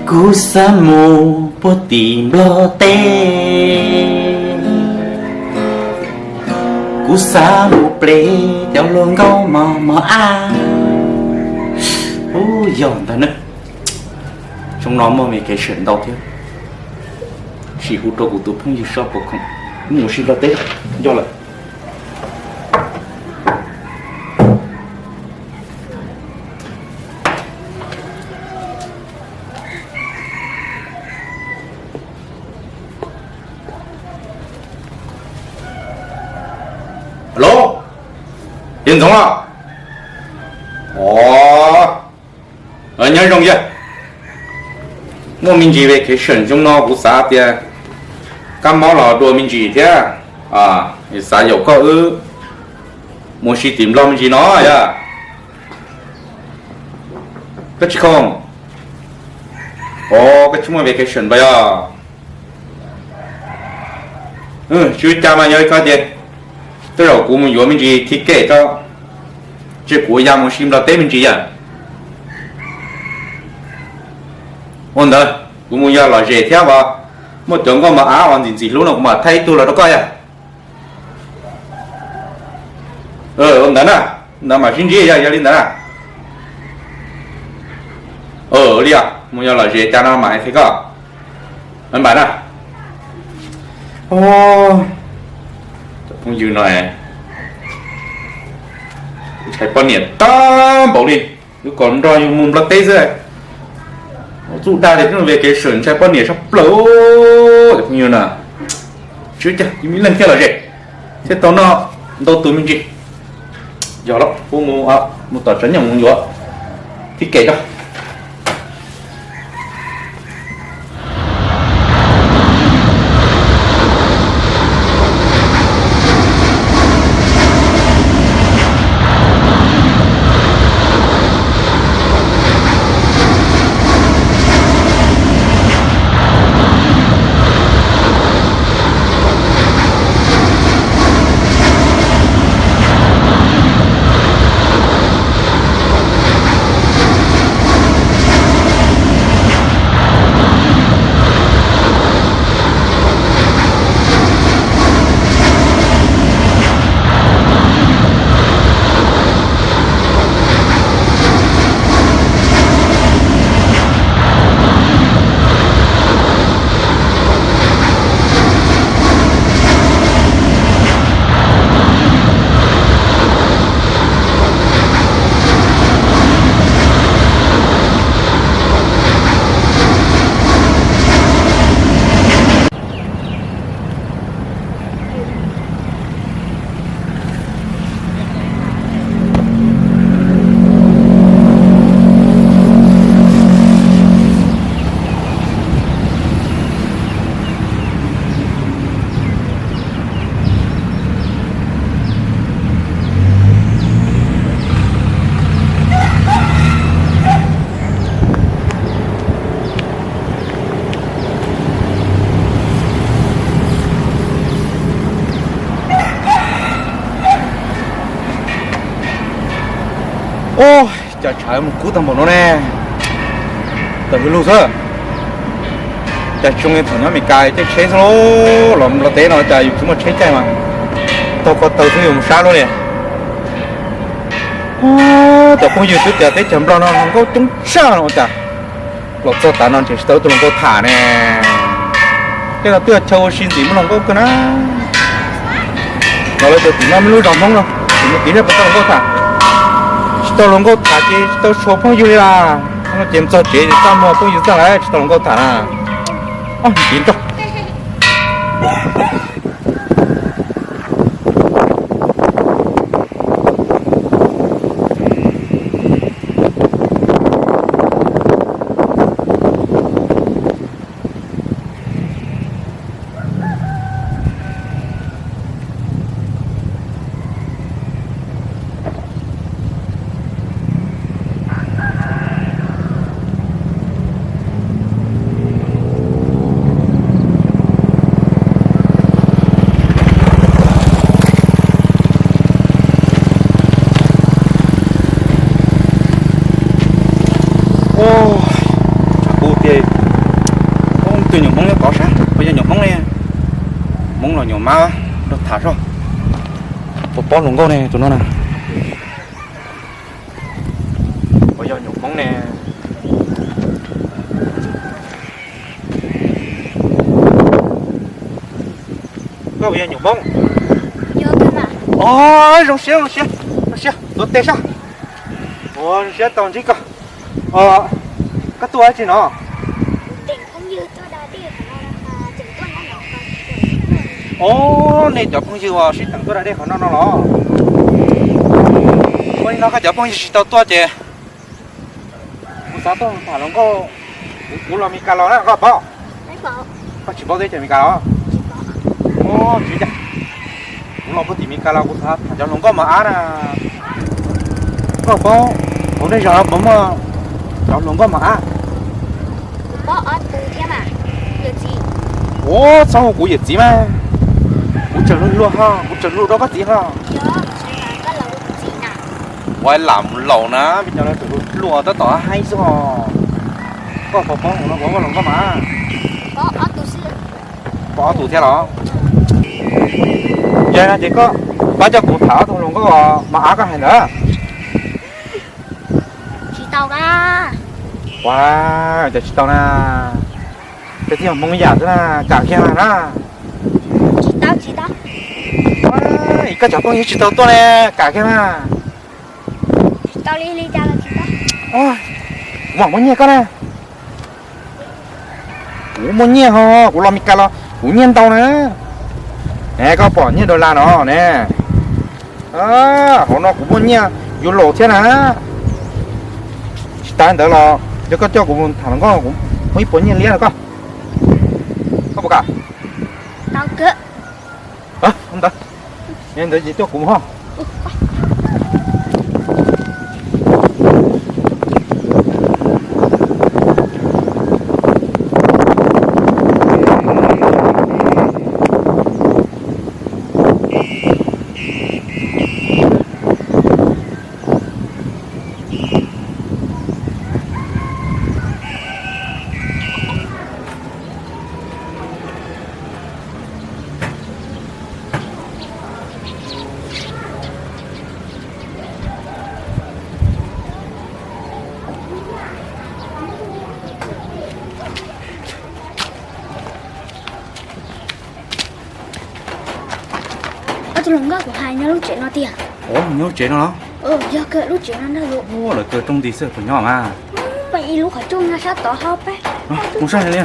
Kuv xav mus puag tim Nplog teb, kuv xav mus ple cov hluas nkauj mos mos ab. Ub, yog ntag na, xyoo no muaj vacation ntau thiab, sim hu rau kuv tus phooj ywg Sab Pov Khoom, mus ua si Nplog teb, yog lawm. Alo, yawg Ntxoov los? Ov, nyob zoo yawg. Muaj me ntsis vacation xyoo no kuv xav tias kab mob los dua me ntsis thiab, xav yaum koj wb mus ua si tim Nplog me ntsis no yog. Koj tsis khoom? Ov, koj tsis muaj vacation npawg yog? Tsis ua cas mas yog li koj tias tej zaum kuv mus yuav me ntsis ticket tso, ces kuv ua ya mus ua si Nplog teb me ntsis yog. Ua ntawd kuv mus yog lom zem thiab as, muaj cov nkauj mos ab uas ntxim ntxim hlub no kuv mam thaij ib tug los rau koj yog. Ua ntawd na, ntawd mam sib ntsib yog, yog li ntawd na. Li os, mus yog lom zem cas no mam qhia koj. Npam na. Cov phooj ywg no ntshai poj niam tag npaum li, yuav kom nrog yus mus Nplog teb xwb. Txuj dag tias tib vacation ntshai poj niam tshaj plaws. Cov phooj ywg na, tsis ua cas, yus me leej thiaj lom zem, thiaj tau noj ntau tus me ntsis. Yog los kuv mus, mus tom tsev nyob mus yuav ticket tso. Ub, cas tshav mus kub tag npaum no ne. Tawm hwj lug xwb. Cas tsis zoo li thaum nyob Amelikas caij tsheb xwb lauj, los Nplog teb no cas yus tsis muaj tsheb caij mas taug ko taw xwb yuav mus sab luaj li. Cov phooj ywg twb tias teb chaws Nplog no hluas nkauj coob tshaj no ua cas los txog tav no tseem tsis tau ib tug hluas nkauj tham ne. Tej no twb yog chaw ua si ntxim muaj hluas nkauj kawg na. Los lawv tias tim no muaj lub zos Hmoob no, tim no tim no puas tau hluas nkauj tham. Tsis tau hluas nkauj tham ces tsis tau tshua phooj ywg li las. Ces txog tsev ces txaj muag phooj ywg txaj lawm tsis tau hluas nkauj tham na. Ob tiv nrog. Nyuam mab, nrog tham soj. Puas paub hluas nkauj ne tus no na? Puas yog nyuam Hmoob ne? Koj puas yog nyuam Hmoob? Zoo siab, zoo siab, zoo siab tuav tes soj. Ua zoo siab tau ntsib koj. Koj tuaj dab tsi no? Os, nej cov phooj ywg uas sib teem tuaj da dej qhov no no los? Ua li no koj cov phooj ywg tsis tau tuaj ces kuv xav tuaj tham hluas nkauj, kuv los Mes Kas los na, koj paub? Koj tsis paub teb chaws Mes Kas los? Os, tsis ua cas. Kuv los puag tim Mes Kas los kuv xav tham cov hluas nkauj mos ab na. Koj paub hauv nej zos no puas muaj cov hluas nkauj mos ab? Ua, txhob hu kuv yawm txiv mas. Kuv tseem hluas hluas ho, kuv tseem hluas dua koj txiv ho. Ua lam laus na, me nyuam no tseem hluas hluas tab tom haib xwb ho. Koj puas paub hluas no puas muaj hluas nkauj mos ab? Paub ob tug thiab los? Yog no ces koj pab coj kuv tham ob tug hluas nkauj mos ab koj hais ntawd. Tsis tau a. Ua, cas tsis tau na? Peb twb yog Hmoob ib yam xwb na, kam kiag mas na. Tsis tau, tsis tau. Ua, koj cov phooj ywg tsis tau tuaj ne, kam kiag mas. Tsis tau li, li cas los tsis tau. Kuv mam muab nyiaj koj na. Kuv muaj nyiaj ho, kuv los Mes Kas los kuv nyiaj ntau na. Ne, koj pom nyiaj dollar no ne. Hauv no kuv muaj nyiaj euro thiab na. Tsis tas ntawd los yog koj coj kuv mus tham hluas nkauj kuv muaj ib puas nyiaj liab rau koj. Koj puas kam? Ntawd, ntawd ces coj kuv mus ho. Ob tug hluas nkauj kuv hais nyob lub tsev no tiag. Nyob lub tsev no los? Yog kawg, lub tsev no ntag los. Lawv kawg rooj nti xwb puas nyob mas. Peb ib lub qhov rooj no sab tod ho peb. Mus saib li.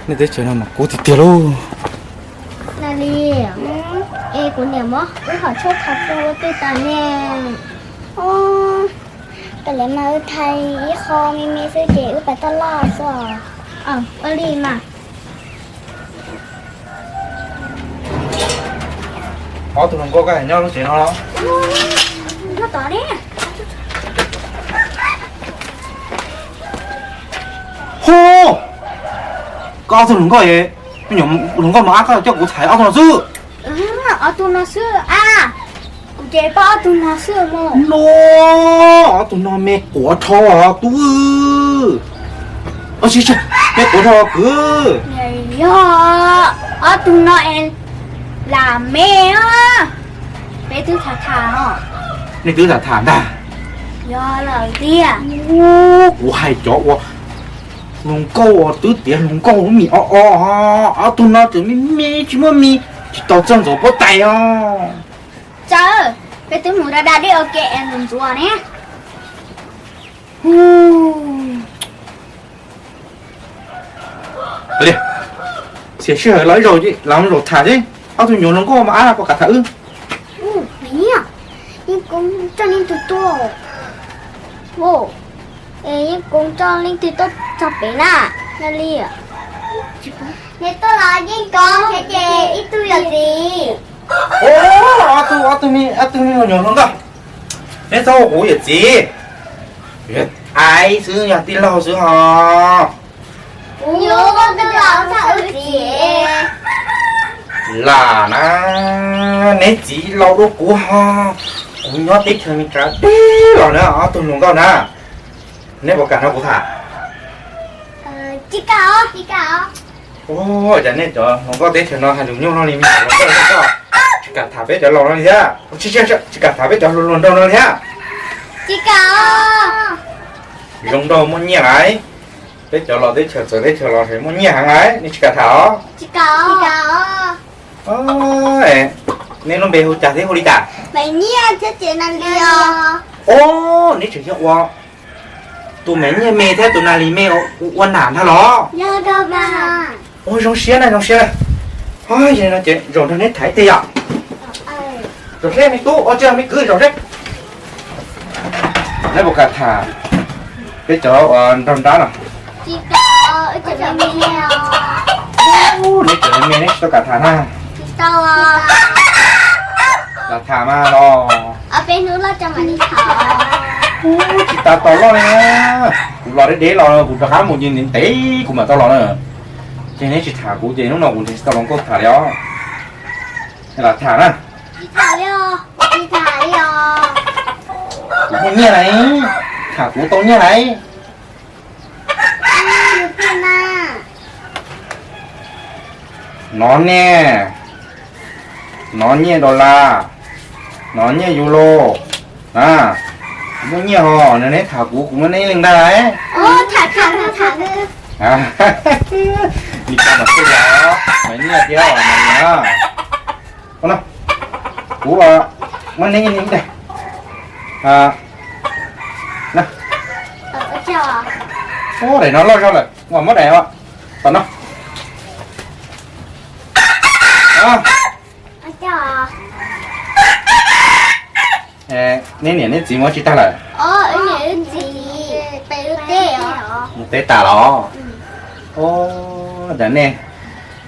Nej teb chaws no mas kub tiag tiag lauj. Nali, es kuv niam muab wb hom tshuaj thav pw ua twg tas ne? Kav liam mas wb thaij ib qho me me xwb ces wb pais taj laj xwb. Ua li mas. Ob tug hluas nkauj koj nyob lub tsev no los? Hu, koj ob tug hluas nkauj, me nyuam hluas nkauj mos ab, koj coj kuv tham ob tug no xwb. Ob tug no xwb a. Kuv ces pom ob tug no xwb no. No, ob tug no me quav dhau tub. Me quav dhau kwv. Yog ob tug no es lam me. Peb twb tham tham os. Nej twb tham tham ntag. Yog lawm tiag. Kuv hais cov uas hluas nkauj uas twb tiav hluas nkauj lub mis o o, ob tug no tseem me me tsis muaj mis, tsis tau txog ntxuav pob tais os. Txawm, peb twb mus da da dej ua ke es ntxuav ntxuav ne. Xiam sij hawm los ib zaug, los zaum tham seb ob tug nyuam hluas nkauj mos ab puas kam tham wb. Yeej Koob coj leej twg tuaj? Yeej Koob coj leej twg tuaj txog pem na? Yog li, nej tuaj los Yeej Koob thiab ces ib tug yawm txiv. Ob tug, ob tug me nyuam hluas nkauj, neb txhob hu kuv yawm txiv, aib xwb, yog tij laug xwb ho. Kuv yuav ua tij laug txog wb txiv. Lam na, neb txiv laus dua kuv ho, kuv nyob teb chaws Amelikas teb los na ob tug hluas nkauj na, neb puas kam nrog kuv tham? Tsis kam, tsis kam. Ua cas nej cov hluas nkauj teb chaws no hais lus nyuaj no li, me hluas nkauj tsis kam tham peb cov laus no li thiab, tsis kam tham peb cov hluas nraug no li thiab? Tsis kam. Zoo nraug muaj nyiaj lawm, peb cov laus teb chaws txawv teb chaws los muaj nyiaj heev lawm, nej tsis kam tham os? Tsis kam. Nej lub npe hu cas thiab hu li cas? Maiv Nyiaj thiab Txiv Nas Lis os. Os, neb tseem yog ua tus Maiv Nyiaj me thiab tus Nas Lis me ua nam ntag los? Yog mas. Ua zoo siab na, zoo siab na. Os, yog li no ces zaum nrog neb tham ib teg yom. Zaum seb me tub, ua tsi me kwv, zaum seb. Neb puas kam tham peb cov uas nraug nrab no? Tsis kam, wb tseem me me os. Neb tseem me me, neb tsis tau kam tham na? Tsis tau. Kam tham mas los. Ob peb hnub loj tso mam li tham. Tsis tas tos loj li na. Kuv los deb deb los kuv rov qab mus ces ntev ntev kuv mam tau los na. Ces neb tsis tham kuv ces hnub no kuv nrhiav tsis tau hluas nkauj tham li os. Lam tham na. Tsis tham li os, tsis tham li os. Kuv muaj nyiaj lawm, tham kuv tau nyiaj lawm. Nov nyiaj, nov nyiaj dollar, nov nyiaj euro na. Kuv muaj nyiaj hos, neb tham kuv, kuv muab neb ib leeg ntag lauj. Li cas mas xwb os, Maiv Nyiaj thiab Nas Lis na. Kuv muab neb ib leeg ntag. Daim no loj zog lawm, muab daim tom no. Neb niam neb txiv mus tsis tag lawm? Mus teb tas los? Os, cas nej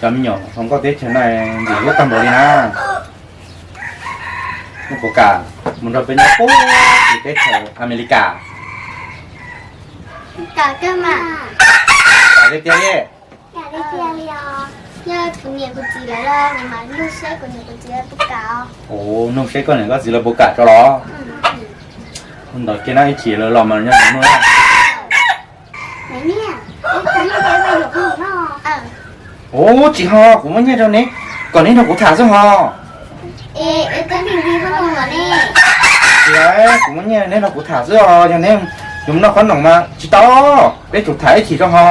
cov me nyuam hluas nkauj teb chaws no ntxim hlub tag npaum li na. Nej puas kam mus nrog peb nyob puag tim teb chaws Amelikas? Kam tiag tiag li. Yog kuv niam kuv txiv lawv los kuv mam nug seb kuv niam kuv txiv lawv puas kam. Ua, nug seb koj niam koj txiv lawv puas kam tso los? Ntawd kiag na, ib chim lawv los mas nyob mus nug na. Ua, tsis ho, kuv muab nyiaj rau neb kom neb nrog kuv tham xwb ho. Tsis, kuv muab nyiaj neb nrog kuv tham xwb os, yog neb yuav mus noj qhob noom mas tsis tau, peb tsum tham ib chim rau ho.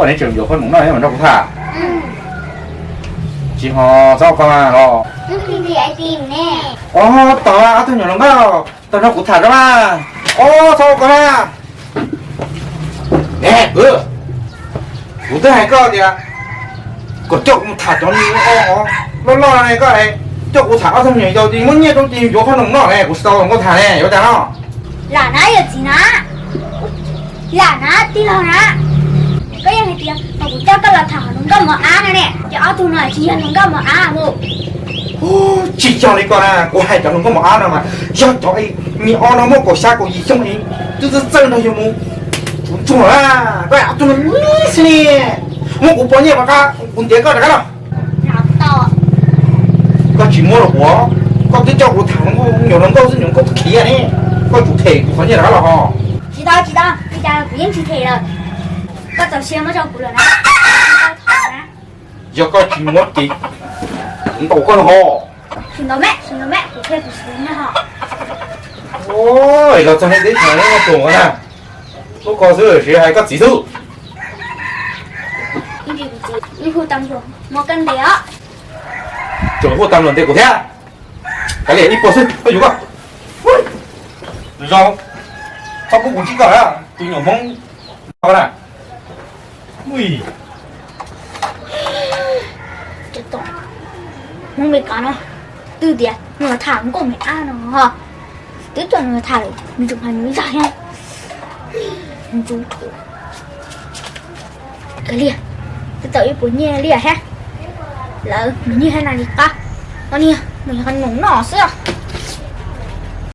Neb tseem yuav qhob noom noj neb mam nrog kuv tham. Tsis ho, txhob ua ko mas los. Os, tos ob tug nyuam hluas nkauj tos nrog kuv tham rau mas. Os, txhob ua ko mas. Ne kwv, kuv twb hais koj tias kom coj kuv mus tham cov neeg loj loj ne, koj coj kuv tham ob tug me nyuam yaus ces muab nyiaj rau ces yuav qhob noom noj ne, kuv tsis tau hluas nkauj tham ne, yuav cas no? Lam na yawm txiv na, lam na tij laug na, koj yeej hais tias kom kuv coj koj los tham hluas nkauj mos ab no ne, ces ob tug no tsis yog hluas nkauj mos ab mus. Tsis yog li ko na, kuv hais cov hluas nkauj mos ab no mas yog cov me ob no muaj kaum xya kaum yim xyoo es twb txawj txawj nrog yus mus tsuag na, koj ob tug no xwb ne. Muab kuv pov nyiaj rov qab, kuv ntiav koj rov qab los. Koj tsis muab los kuv, koj twb coj kuv tham hluas nkauj, nyuam hluas nkauj xwb, nyuam nkauj khiav ne, koj tsum them kuv qhov nyiaj rov qab los ho. Tsis tau, tsis tau, li cas kuv yeej tsis them lawm. Koj txaus siab muab rau kuv lawm na. Yog koj tsis muab ces kuv ntaus koj no ho. Sim ntaus me, sim ntaus me, kuv thiaj kuv siv ne ho. Los txog nej teb chaws no tuag na, lub ko xwb tsis hais koj txiv xwb. Hu tam luam muab koj ntes os. Tseem hu tam luam ntes kuv thiab. Kav liam ib puas xwb koj yuav koj. Zoo, txhob pub kuv ntsib koj na, tus nyuam Hmoob na. Hmoob Meskas no twb tias nws tham nkauj me ab no, twb coj nws tham lawm nws tseem hais nws ib zaj thiab. Ntsub thuam. Kav liam, twb tau ib puas nyiaj liaj thiab. Lawv nws nyiaj thiab na li qab, o niag nws yog qhov noom noj xwb.